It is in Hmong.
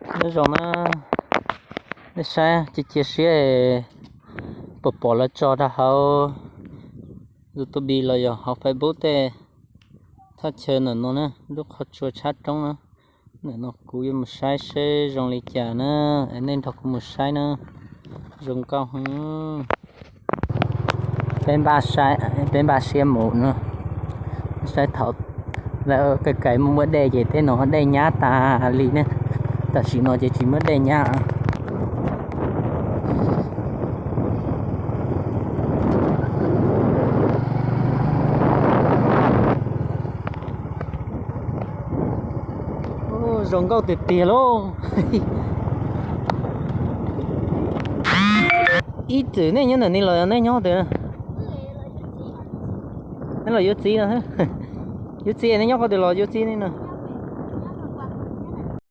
Nyob zoo na, nej saib cia cia siab puas pom lawv tso rau hauv YouTube los yog hauv Facebook tej thaj chaw ntawm no na, lub qhov tsua tshab roob na. Ntawm no kuv yuav mus saib seb zoo li cas na, es nej nrog kuv mus saib na. Zoo nkauj heev. Peb npaj siab mus no, saib thaum lawv kais kais muaj muaj dej ces tej no dej nyab tas li ne. Tam sim no ces tsis muaj dej nyab. Zoo nkauj tiag tiag lauj. Ib txwm nej nyob ntawm ni los nej nyob twg? Nej los yuav txiv no. Yuav txiv, nej nyob qhov twg los yuav txiv ne no?